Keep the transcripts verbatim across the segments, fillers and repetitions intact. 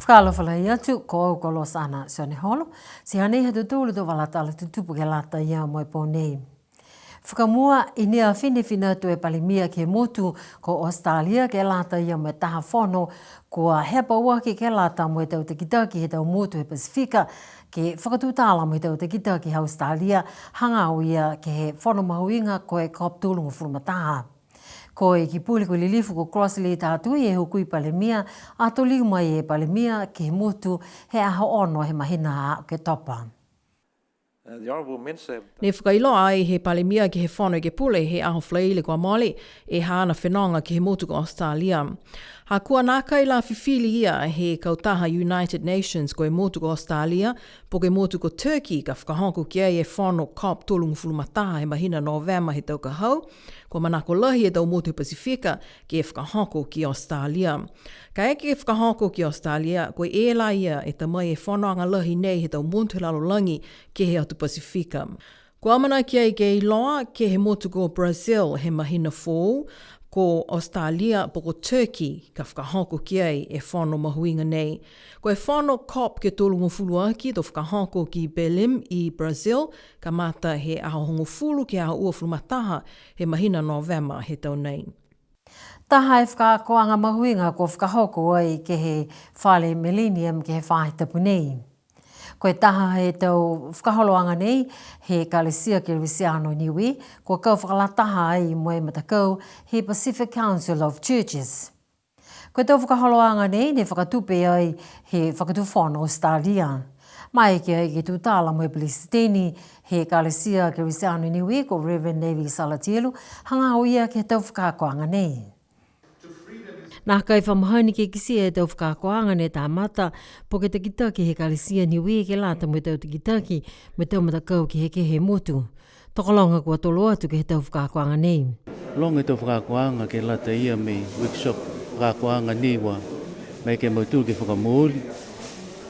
Fakaalofa lahi atu, ko au ko Losana Sioneholo. Ti hanei ha tautolu a tau vala tala tutupu ke lata ia mo e pō nei. Fakamua, i ne afi ne fina atu e Palemia ke he motu ko Australia ke lata ia mo e taha fono kua he pauaki ke lata mo e tau takitaki he tau motu he Pasifika, ke fakatutala mo e tau takitaki he Australia, hagaao ia ke he fono mahuiga ko e COP tolugofulu ma taha. Ko e Ekepule ko e Lilifu ko Crossley Tatui e hukui Palemia, ato liu mai e Palemia ke he motu he aho ono he mahina a Oketopa. Uh, the Honourable Minister. Ne fakailoa ai he Palemia ke he Fono Ekepule he aho Falaile kua mole, e haana fenoga ke he motu ko Australia. Ha kua nākai la fifili ia he kautaha United Nations ko e motu ko Australia, po ke motu ko Turkey ka fakahoko ki ai e fono COP tolugofulu ma taha he mahina Novema he tau ka hau, kua manako lahi e tau motu he Pasifika ke fakahoko ki Australia. Kaeke fakahoko ki Australia, ko e la ia e ta mai e fonoaga lahi nei he tau motu he lalolagi ke he atu Pasifika. Kua amanaki ai ke iloa ke he motu ko Brazil he mahina foou, ko Australia po ko Turkey ka fakahoko ki ai e fono mahuiga nei. Ko e fono COP ke tolugofulu aki to fakahoko ki Belém i Brazil, kamata he aho hogofulu ke he aho uafulu ma taha he mahina Novema he tau nei. Taha e fakaakoaga mahuiga kua fakahoko ai ke he fale Millennium ke he faahi tapu nei. Ko e taha he tau fakaholoaga nei he Ekalesia Kerisiano Niue, kua kau fakalataha ai mo e matakau he Pacific Council of Churches. Ko e tau fakaholoaga nei ne fakatupe ai he Fakatufono Australia. Maeke ai ke tutala mo e Pelesiteni he Ekalesia Kerisiano Niue ko Reverend Navy Salatielu, hagaao ia ke he tau fakaakoaga nei. Nākai fa mahani ke kitia e tau fakaakoaga ne kamata, po ke takitaki he Ekalesia Niue ke lata mo e tau takitaki mo e tau matakau kehekehe he motu. Tokologa kua tolo atu ke he tau fakaakoaga nei. Loga e tau fakaakoaga ke lata ia mo e workshop fakaakoaga nei kua maeke a mautolu ke fakamooli,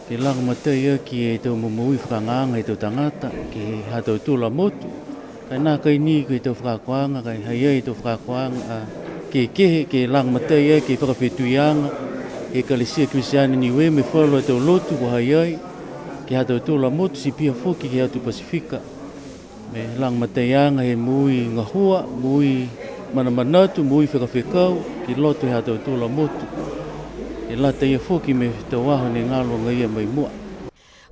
ke lagomatai aki e tau momoui fakagaaga he tau tagata, ke he ha tautolu a motu. Ka e nākai ni ko e tau fakaakoaga, ka e ha i ai e tau fakaakoaga, a, kehekehe, ke lagomatai aki e fakafetuiaga he Ekalesia Kerisiano Niue mo e falu a tau lotu kua ha i ai, ke he ha tautolu a motu, ti pihia foki ke he atu Pasifika. Mo e lagomataiaga he moui gahua, moui manamanatu, moui fekafekau, ki loto he ha tautolu a motu. Ke lata ia foki mo e tau aho ne galo agaia mai mua.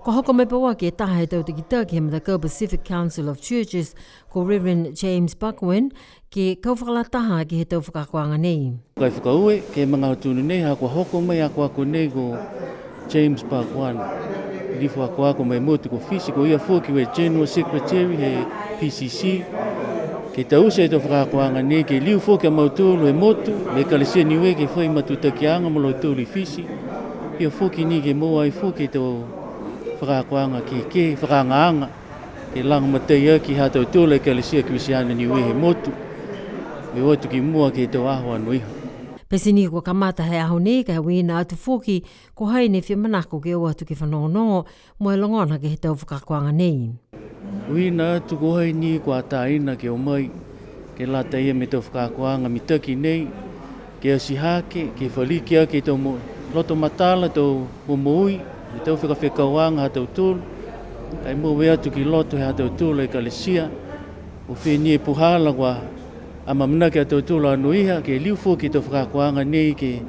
Kua hoko mai pauaki e taha he tau takitaki he matakau Pacific Council of Churches, ko Reverend James Buckwin, ke kau fakalataha ke he tau fakaakoaga nei. Ka e fakaaue, ke he magaaho tonu nei, ha kua hoko mai akoako nei ko James Buckwin, lilifu akoako mai motu ko Fisi, ko ia foki ko e General Secretary he P C C, ke taute e tau fakaakoaga nei, ke liu foki a mautolu he motu, mo e Ekalesia Niue ke fai matutakiaga mo lautolu i Fisi. Pihia foki ni ke moua ai foki e tau fakaakoaga kehekehe, fakaagaaga, ke lagomatai aki ha tautolu a Ekalesia Kerisiano Niue he motu, mo e o atu ki mua ke he tau aho anoiha. Pete ni kua kamata he aho nei, ka e uiina atu foki, ko hai ne fia manako ke o atu ke fanogonogo, mo e logona ke he tau fakaakoaga nei. Uiina atu ko hai ni kua atāina ke o mai, ke lata ia mo e tau fakaakoaga mitaki nei, ke ati hake, ke faliki aki e tau mo-, loto matala, tau momoui, e tau fekafekauaga ha tautolu, ka e moua atu ki loto he ha tautolu a Ekalesia, ko fē ni e puhala kua amaamanaki a tautolu anoiha, ke liu foki e tau fakaakoaga nei, ke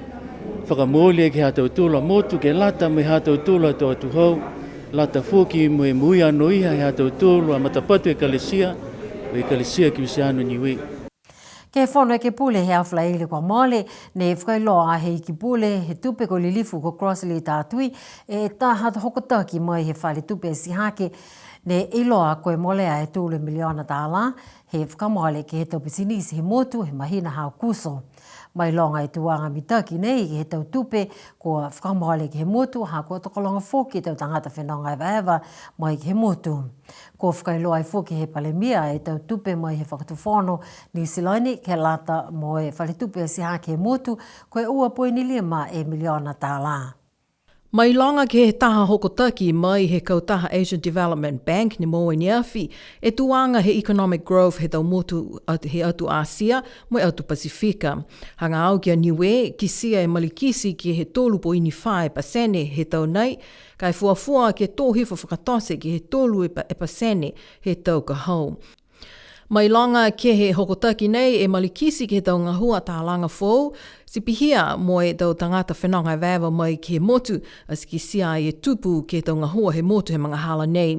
fakamooli aki ha tautolu a motu, ke lata mo e ha tautolu a tau atuhau, lata foki mo e moui anoiha he ha tautolu a matapatu Ekalesia, ko e Ekalesia Kerisiano Niue. Ke he Fono Ekepule he aho Falaile kua mole, ne fakailoa he Ikipule he Tupe ko e Lilifu ko Crossley Tatui, e taha hokotaki mai he Fale Tupe Atihake, ne iloa ko e molea e tolu e miliona tālā, he fakamole ke he tau pisinisi he motu he mahina ha Aokuso. Mailoga e tuaga mitaki nei ke he tau tupe kua fakamole ke he motu, ha kua tokologa foki e tau tagata fenoga evaeva mai ke he motu. Kua fakailoa ai foki he Palemia e tau tupe mai he Fakatufono Niu Silani ke lata mo e Fale Tupe Atihake he motu, ko e ua poini lima e miliona tālā. Mailoga ke he taha hokotaki mai he kautaha Asian Development Bank ne moua i ne afi, e tuaga he economic growth he tau motu at-, he atu Asia, mo e atu Pasifika. Hagaao ki a Niue, kitia e malikiti ke he tolu poini fā e pasene he tau nei, ka e fuafua ke tō hifo fakatote ke he tolu e pa-, e pasene he tau ka hau. Mailoga ke he hokotaki nei e malikiti ke he tau gahua talaga foou, ti pihia mo e tau tagata fenoga evaeva mai ke he motu, ati kitia ai e tupu ke he tau gahua he motu he magahala nei.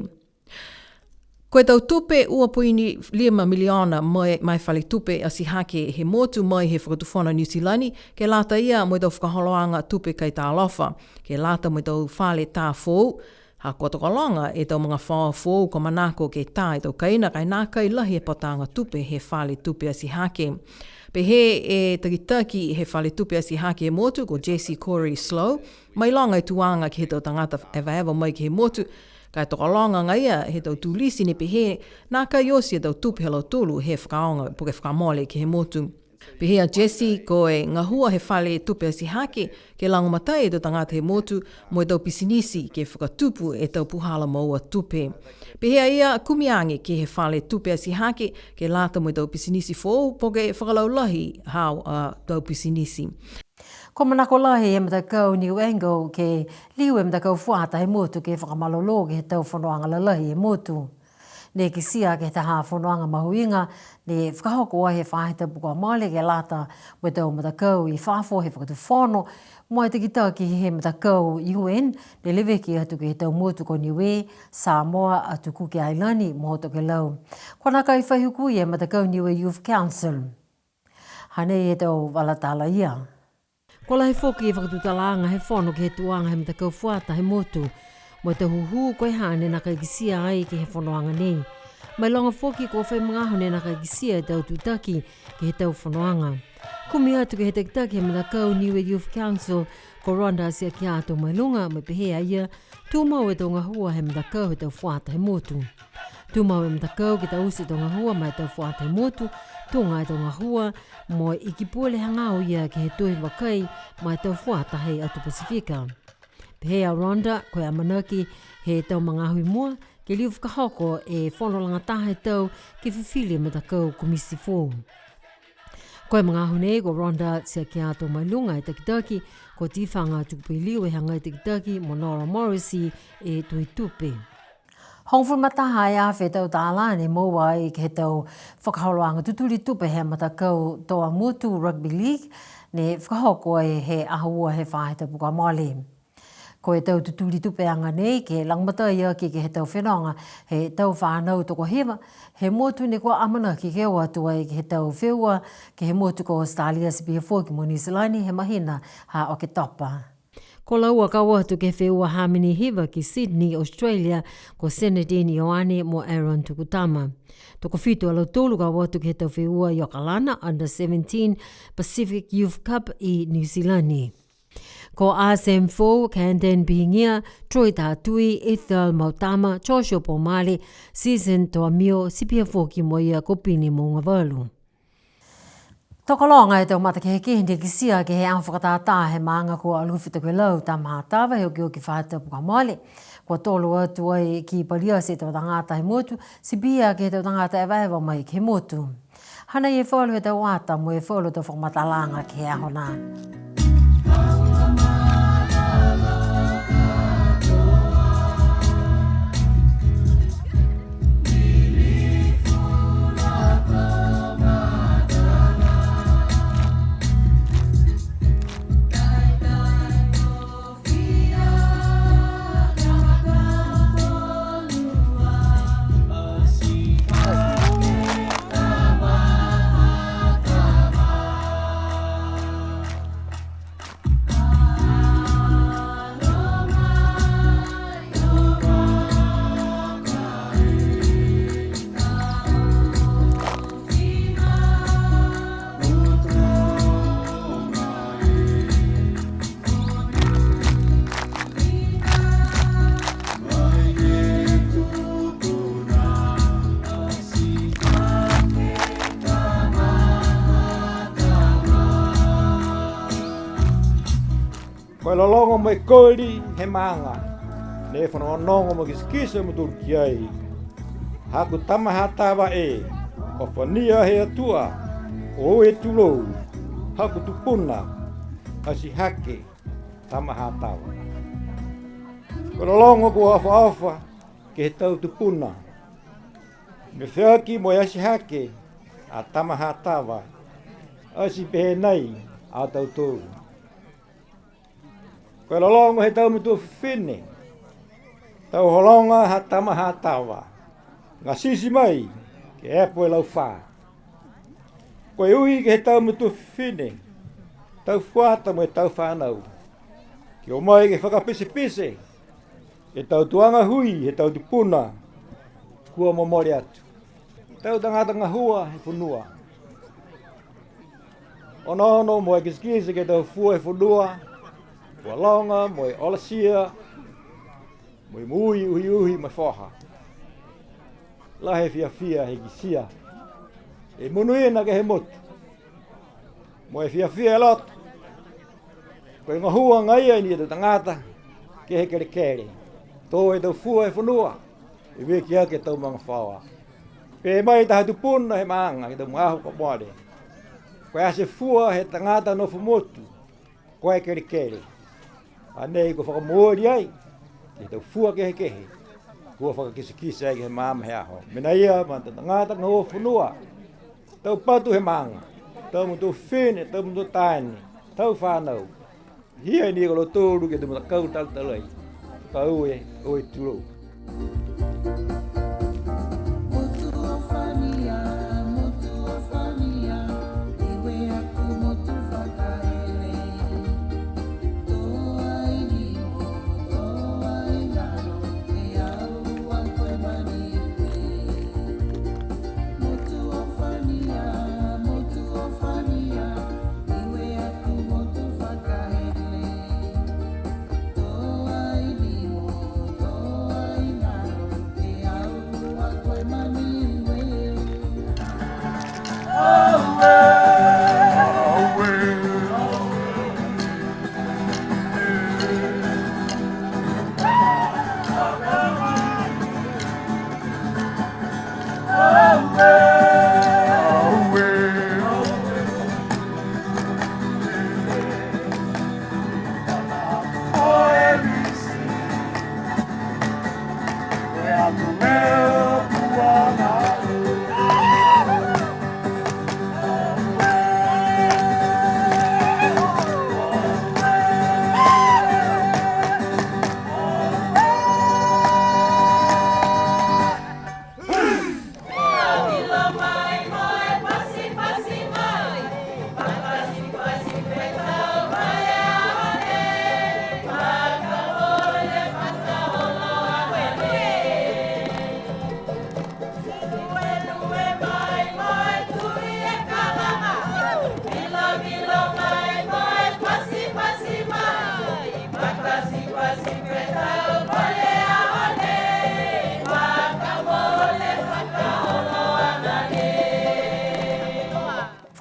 Ko e tau tupe ua poini lima miliona mai, ma e fale tupe atihake he motu mai he Fakatufono Niu Silani, ke lata ia mo e tau fakaholoaga tupe kaitalofa, ke lata mo e tau fale tā foou, ha kua tokologa e tau magafaoa foou kua manako ke tā e tau kaina, ka e nākai lahi e pataga tupe he fale tupe atihake. Pehē e takitaki he fale tupe atihake he motu ko Jesse Corey Slow, mailoga e tuaga ke he tau tagata evaeva mai ke he motu, ka e tokologa agaia he tau tulisi ne pehē, nākai oti e tau tupe ha lautolu he fakaaoga po ke fakamole ke he motu. Pehē a Jesse, ko e gahua he fale tupe atihake, ke lagomatai e tau tagata he motu, mo e tau pisinisi, ke fakatupu e tau puhala moua tupe. Pehē a ia, kumi age ke he fale tupe atihake, ke lata mo e tau pisinisi foou, po ke fakalaulahi haau a tau pisinisi. Kua manako lahi e matakau Niu Angle ke liu e matakau fuata he motu ke fakamalolō ke he tau fonoaga lalahi he motu. Ne kitia ke he taha fonoaga mahuiga, ne fakahoko ai he faahi tapu kua mole ke lata mo e tau matakau i fafo he fakatufono, mo e takitaki he matakau U N, ne leveki atu ke he tau motu ko Niue, Samoa, Atu Kuki Ailani, mo Tokelau. Kua nākai fai hukui e matakau Niue Youth Council. Hanei e tau vala tala ia. Kua lahi foki e fakatutalaaga he fono ke he tuaga he matakau fuata he motu. Mo e tau hūhū ko e ha ne nākai kitia ai ke he fonoaga nei. Mailoga foki kua fai magaaho ne nākai kitia e tau tutaki ke he tau fonoaga. Kumi atu ke he takitaki he matakau Niue Youth Council, ko Rhonda Tiakia Tomailuga, mo e pehē a ia, tumau e tau gahua he matakau he tau fuata he motu. Tumau e matakau ke taute e tau gahua ma e tau fuata he motu, tuga e tau gahua mo e Iki Pule hagaao ia ke he tohi vakai ma e tau fuata he atu Pasifika. Pehē a Rhonda, ko e amanaki he tau magaaho i mua, ke liu fakahoko e fono lagataha he tau ke fifili e matakau komiti foou. Ko e magaaho nei, ko Rhonda Tiakia Tomailuga e takitaki, ko Tifaga Tukupeliu e hagai takitaki, mo Nora Morrissey e tohi tupe. Hogofulu ma taha e afe tau tālā ne moua ai ke he tau fakaholoaga tutuli tupe he matakau Toa Motu Rugby League, ne fakahoko ai he aho ua he faahi tapu kua mole. Ko e tau tutuli tupeaga nei, ke lagomatai aki ke he tau fenoga he tau fanau tokohiva he motu ne kua amanaki ke o atu ai ke he tau feua ke he motu ko Australia, ti pihia foki mo Niu Silani he mahina ha Oketopa. Ko laua ka o atu ke he feua ha mena hiva ki Sydney, Australia, ko Senadine Ioane mo Aaron Tukutama. Tokofitu a lautolu ka o atu ke he tau feua i Okalana, Under seventeen Pacific Youth Cup i Niu Silani. Ko Asem Fou, Candon Pihigia, Troy Tatui, Ethel Mautama, Joshua Pomale, Season Toamio, ti pihia foki mo ia ko Pini Mougavalu. Tokologa e tau matakaeke ne kitia ke he aho fakatātā he maaga ko Alofi Tokelau Tamahatava he okioki faahi tapu kua mole. Kua tolo atu ai ki Paliati e tau tagata he motu, ti pihia ke he tau tagata evaeva mai ke he motu. Hanei e falu he tau ata mo e falu tau fakamatalaaga ke he aho nā. Ko e lologo mo e koli he maaga, ne fanogonogo mo kitekite a mautolu ki ai. Haku tama ha tava e, ofania he Atua, o e tulou, haku tupuna, Atihake, tama ha tava. Ko e lologo kua ofaofa ke he tau tupuna. Mo e feaki mo e atihake a tama ha tava, ati pehē nai a tautolu. Ko e lologo he tau matua fifine, tau hologa ha tama ha tava, gatiti mai ke epo e laufā. Ko e ui ke he tau matua fifine, tau fuata mo e tau fanau, ke o mai ke fakapisipisi e tau tuaga hui he tau tupuna kua momole atu. Tau tagata gahua he fonua. Onoono mo e kitekite ke he tau fua he fonua, kua loga mo e olatia, mo e moui uhiuhi mo e foha. Lahi e fiafia he kitia e monuina ke he motu. Mo e fiafia e loto. Ko e gahua agaia ni e tau tagata ke he kelekele. Tō e tau fua he fonua, e viki aki e tau magafaoa. Pehē mai taha tupuna he maaga ke he tau magaaho kua mole, ko e ati fua he tagata nofo motu, ko e kelekele. A nei kua fakamooli ai ke he tau fua kehekehe, kua fakakitekite ai ke he maama he aho. Mena ia ma tau tagata gahua fonua, tau patu he maaga, tau matua fifine, tau matua taane, tau fanau. Hia ni ko lautolu ke he tau matakau talatalai, fakaaue, o e tulou.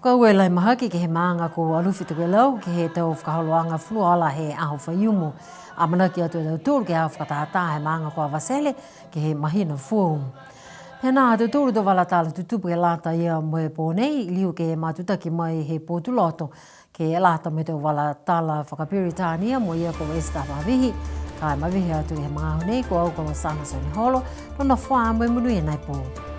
Fakaaue lahi mahaki ke he maaga ko Alofi Tokelau ke he tau fakaholoaga fuluola he aho Faiumu. Amanaki atu a tautolu ke he aho fakatātā he maaga ko Avatele ke he mahina foou. Pihia ha tautolu tau vala tala tutupu ke lata ia mo e pō nei, liu ke matutaki mai he pō Tuloto ke lata mo e tau vala tala fakaperitania mo ia ko Esther Mavihi. Ka e mavihi atu he magaaho nei, ko au ko Sana Soniholo, nonofo ā mo e monuina e pō.